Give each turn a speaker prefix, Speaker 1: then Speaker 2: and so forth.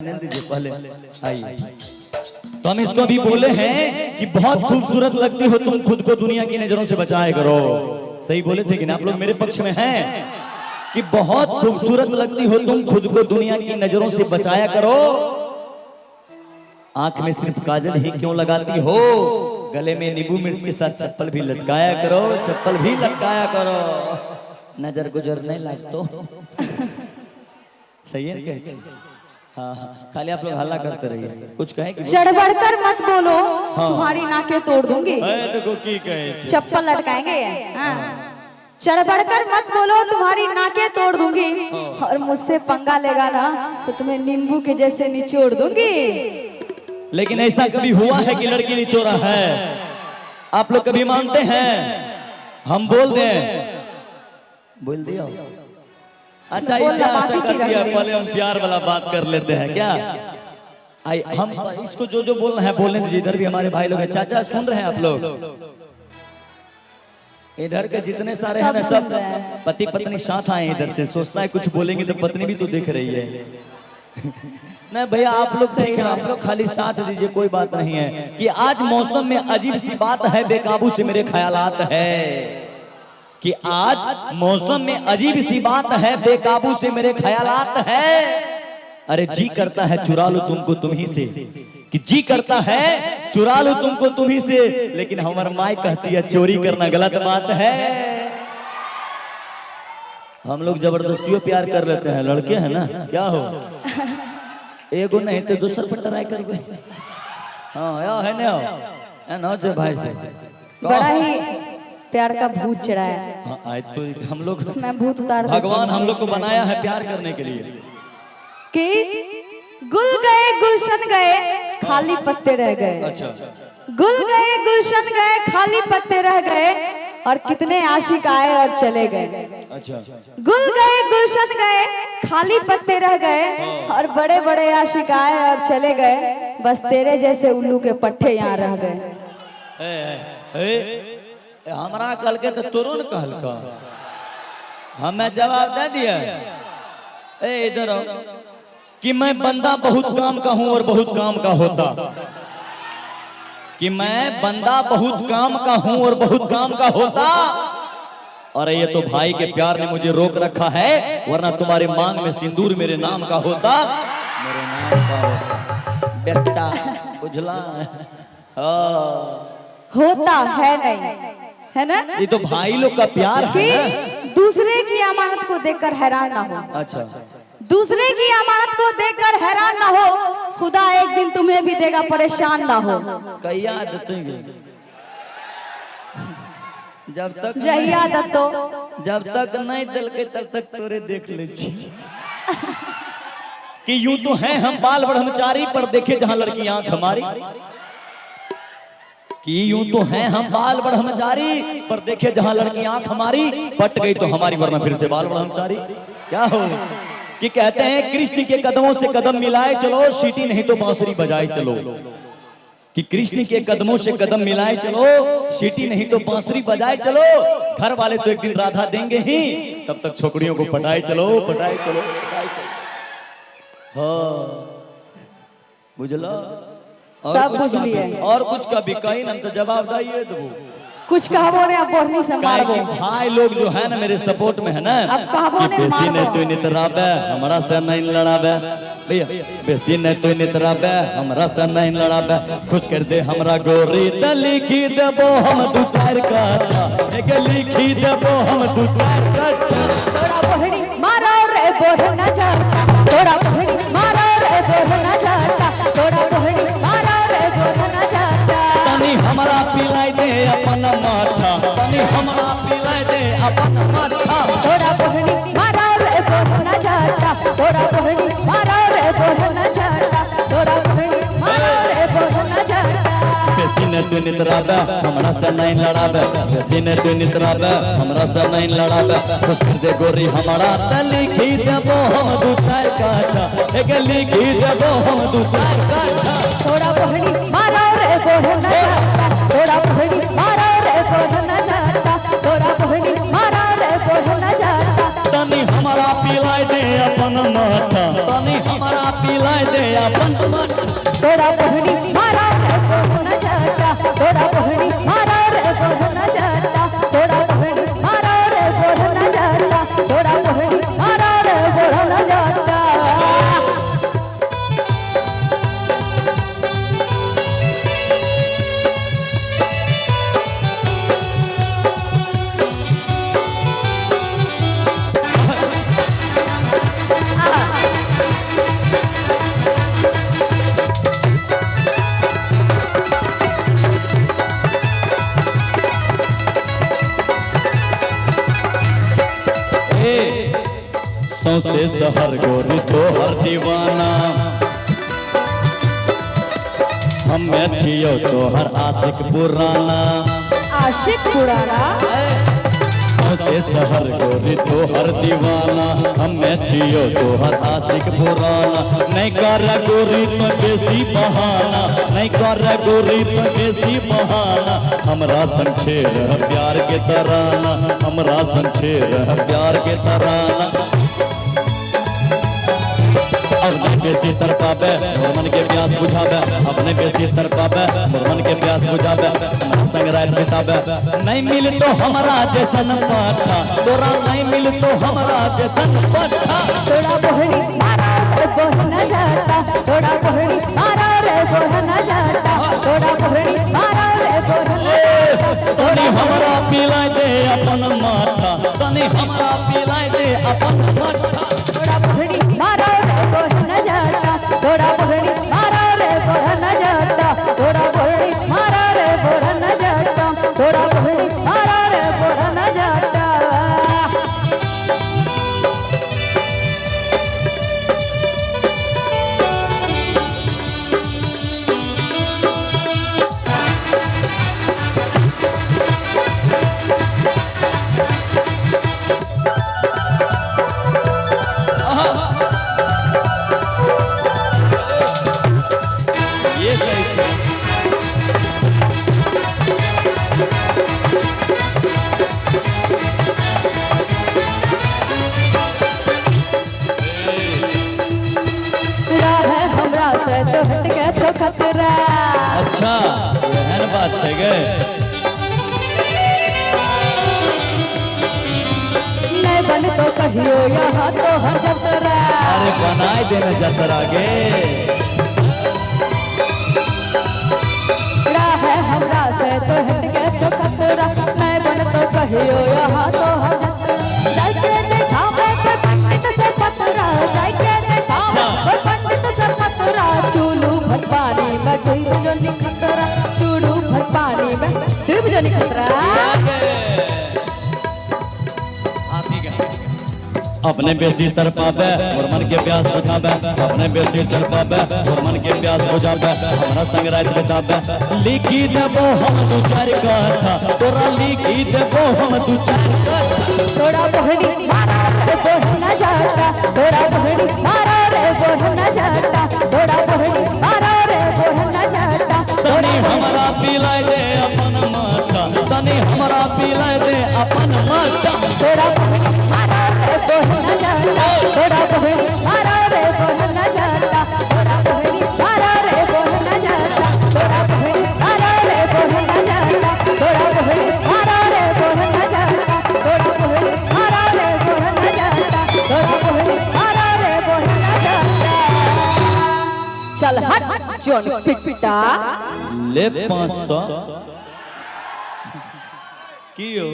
Speaker 1: दीजिए पहले आइए। तो हम इसको अभी बोले हैं कि बहुत खूबसूरत लगती हो तुम, खुद को दुनिया की नजरों से बचाए करो। सही बोले थे कि ना? आप लोग मेरे पक्ष में हैं कि बहुत खूबसूरत लगती हो तुम, खुद को दुनिया की नजरों से बचाया करो। आंख में सिर्फ काजल ही क्यों लगाती हो, गले में नींबू मिर्च के साथ चप्पल भी लटकाया करो, चप्पल भी लटकाया करो, नजर गुजर नहीं लाग तो। सही है ना कहै छी? हाँ हाँ, खाली आप लोग हल्ला करते रहिए, कुछ कहें कि
Speaker 2: चढ़ कर मत बोलो, तुम्हारी नाकें तोड़ दूंगी।
Speaker 1: देखो की कहे छी।
Speaker 2: चप्पल लटकाएंगे। हाँ। चढ़ कर मत बोलो, तुम्हारी नाकें तोड़ दूंगी, और मुझसे पंगा लेगा ना तो तुम्हें नींबू के जैसे निचोड़ दूंगी।
Speaker 1: लेकिन ऐसा कभी हुआ है कि लड़की निचोड़ा है? आप लोग कभी मानते हैं? हम बोल दें, बोल दिया। अच्छा,
Speaker 2: बोलना
Speaker 1: इतना
Speaker 2: बाकी
Speaker 1: ऐसा
Speaker 2: की
Speaker 1: कर दिया।
Speaker 2: रह गई।
Speaker 1: पहले हम प्यार वाला बात कर लेते हैं। क्या आई हम इसको जो जो बोलना है बोलने दीजिए। इधर भी हमारे भाई लोग हैं। चाचा, सुन रहे हैं आप लोग? इधर के जितने सारे हैं ना,
Speaker 2: सब सुन
Speaker 1: सब
Speaker 2: रहे हैं।
Speaker 1: पति पत्नी साथ आए इधर से। सोचता है कुछ बोलेंगे तो पत्नी भी तो देख रही है। नहीं भैया, आप लोग ठीक है, आप लोग खाली साथ दीजिए, कोई बात नहीं है। कि आज मौसम में अजीब सी बात है, बेकाबू से मेरे ख्यालात है। कि आज मौसम में अजीब सी बात है, बेकाबू से मेरे ख्यालात है। अरे जी करता है चुरा लो तुमको तुम्ही से, कि जी करता है चुरा लो तुमको तुम्ही से, लेकिन हमार माई कहती है चोरी करना गलत बात है। हम लोग जबरदस्तियों प्यार कर लेते हैं, लड़के हैं ना। क्या हो, एगो नहीं तो दूसर पर ट्राई करबे। हाँ, यो है ना, है ना जे भाई से।
Speaker 2: बड़ा ही प्यार का भूत चढ़ा है।
Speaker 1: हाँ, आए तो हम लोग
Speaker 2: मैं भूत उतार देती
Speaker 1: भगवान
Speaker 2: हूँ।
Speaker 1: हम लोग को बनाया है प्यार करने के लिए।
Speaker 2: कि गुल गए गुलशन गए, खाली पत्ते रह गए। गुल गए गुलशन गए, खाली पत्ते रह गए, और कितने आशिक आए और चले गए। गुल गए गुलशन गए, खाली पत्ते रह गए, और बड़े बड़े आशिक आए और चले गए, बस तेरे जैसे उल्लू के पट्टे यहाँ रह गए।
Speaker 1: ए, ए, ए, हमरा कहलके तो तोरो न कहलका, हमें जवाब दे दिया। ए इधर आओ। कि मैं बंदा बहुत काम का हूं और बहुत काम का होता, कि मैं बंदा बहुत काम का हूं और बहुत काम का होता, और ये तो भाई के प्यार ने मुझे रोक रखा है, वरना तुम्हारे मांग में सिंदूर मेरे नाम का होता, मेरे नाम का होता बेटा, बुझला? हाँ।
Speaker 2: होता है नहीं, है ना?
Speaker 1: ये तो भाई लोग का प्यार है
Speaker 2: कि
Speaker 1: ना।
Speaker 2: दूसरे की अमानत को देखकर हैरान ना हो। दूसरे की अमानत को देखकर हैरान ना हो, खुदा एक दिन तुम्हें भी देगा, परेशान ना हो।
Speaker 1: कहिया देते? जब तक
Speaker 2: जहिया दत्तो।
Speaker 1: जब तक नहीं दिलके तब तक तोरे देख ले छी। कि यूं तो हैं हम बाल ब्रह्मचारी, पर देखे जहां लड़की आंख हमारी। कि यूं तो हैं हम बाल ब्रह्मचारी, पर देखे जहां लड़की आंख हमारी, पट गई तो हमारी, वरना फिर से बाल ब्रह्मचारी। क्या हो, कि कहते हैं कृष्ण के कदमों से कदम मिलाए चलो, सीटी नहीं तो बांसुरी बजाए चलो। कि कृष्ण के कदमों से कदम मिलाए चलो, सीटी नहीं तो बांसुरी बजाए चलो, घर वाले तो एक दिन राधा देंगे ही, तब तक छोकरियों को पटाए चलो, पटाए चलो, पटाए चलो। हाँ, बुझलो? और
Speaker 2: सब
Speaker 1: कुछ
Speaker 2: बुझ
Speaker 1: का
Speaker 2: लिए।
Speaker 1: और कुछ का भी कहीं हम तो जवाब दाइए देबो।
Speaker 2: कुछ कहबो ने, अब बढ़नी से
Speaker 1: काहे
Speaker 2: मारबो।
Speaker 1: कि भाई लोग जो है ना मेरे सपोर्ट में है ना।
Speaker 2: अब कहबो
Speaker 1: कि
Speaker 2: ने
Speaker 1: बेसी
Speaker 2: मारबो।
Speaker 1: ने तू नितराबे, हमरा से नहीं लड़ाबे भैया, बेसी ने तू नितराबे, हमरा से नहीं लड़ाबे, खुश कर दे हमरा गोरी त लिखी देबो हम दू चार कट्ठा, एक लिखी देबो हम दू चार कट्ठा।
Speaker 2: तोरा बहनी मारो रे बोढ़ न जाता, तोरा बहनी मारो रे बोढ़ न जाता, तोरा बहनी मारो रे बोढ़ न जाता।
Speaker 1: तनी हमरा पिलाई दे अपन माथा, तनी हमरा पिलाई दे अपन माथा।
Speaker 2: तोरा बहनी मारो रे बोढ़ न जाता, तोरा बहनी मारो रे बोढ़ न जाता, तोरा बहनी मारो रे बोढ़ न जाता।
Speaker 1: बेसी ने तू नितराबे, हमरा से नहीं लड़ाबे, बेसी ने तू नितराबे, हमरा से नहीं लड़ाबे, खुश कर दे गोरी हमरा त लिखी देबो हम दू चार काठा, एक लिखी देबो हम दू चार काठा।
Speaker 2: तोरा बहनी मारो रे बोढ़ न जाता, तोरा बहनी मारो रे बोढ़ न जाता, तोरा बहनी मारो रे बोढ़ न जाता।
Speaker 1: तनी हमरा पिलाई दे अपन माथा। माथा, तनी हमरा पिलाय दे अपन माथा।
Speaker 2: तोरा बहनी मारा रे बहना जाता, तोरा बहनी मारा रे बहना जाता, तोरा बहनी मारा रे बहना जाता, तोरा बहनी मारा रे बहना जाता।
Speaker 1: ए सौंसे शहर गोरी तोहर दीवाना, हम्मे छियो तोहर आशिक पुराना।
Speaker 2: आशिक पुराना।
Speaker 1: सौंसे शहर गोरी तोहर दीवाना, हम्मे छियो तोहर आशिक पुराना। नहीं कर गोरी तो बेसी बहाना, नहीं कर गोरी तो बेसी बहाना, हमरा संग छेड़ प्यार के तराना, हमरा संग छेड़ प्यार के तराना। अपने बेसी तरपाबे मोर मन के प्यास बुझाबे, अपने बेसी तरपाबे मोर मन के प्यास बुझाबे, हमरा संग रात बिताबे। नहीं मिल तो हमरा जैसन पाठा, तोरा नहीं मिल तो हमरा जैसन पाठा।
Speaker 2: तोरा बहनी मारा रे बहना जाता, तोरा बहनी मारा रे बहना जाता, तोरा बहनी मारा रे बहना जाता,
Speaker 1: तनी हमरा पिलाय दे अपन माथा, तनी हमरा पिलाय दे अपन माथा।
Speaker 2: तोरा बहनी मारा रे बहना जाता, तोरा बहनी मारा रे बहना जाता, तोरा बहनी मारा रे बहना जाता, तोरा बहनी मारा रे बहना जाता।
Speaker 1: ये सही था।
Speaker 2: रह हमरा से तो हट के छो खतरा।
Speaker 1: अच्छा एहन बात छै गे।
Speaker 2: नहीं बन तो कहियो यहाँ तो हर जतरा।
Speaker 1: अरे बनाए देने जतरा गे।
Speaker 2: रह हमरा से तो हट के छो खतरा, नहीं बन तो कहियो यहाँ तो हर जतरा। जाके देखावे के पंडित से पतरा, जाके देखावे के पंडित से पतरा, चूलू भर पानी में डूब जो निखतरा, चूलू भर पानी में डूब जो निखतरा।
Speaker 1: अपने बेसी तरपाबे मोर मन के प्यास बुझाबे, अपने बेसी तरपाबे मोर मन के प्यास बुझाबे, हमरा संग रात बिताबे। लिखी देबो हम दू चार कथा, तोरा लिखी देबो हम दू चार कथा।
Speaker 2: तोरा बहनी मारा रे बहना जाता, तोरा बहनी मारा रे बहना जाता, तोरा बहनी मारा रे बहना जाता,
Speaker 1: तनी हमरा पिलाय दे अपन माथा, तनी हमरा पिलाय दे अपन माथा।
Speaker 2: तोरा बहनी मारा रे बहना जाता, तोरा बहनी मारा रे बहना जाता, तोरा बहनी मारा रे बहना जाता, तोरा बहनी मारा रे बहना जाता, तोरा बहनी मारा रे बहना जाता, तोरा बहनी मारा रे बहना जाता, तोरा बहनी मारा रे बहना जाता। चल हट जोन पिट्टा
Speaker 1: ले 500 की हो।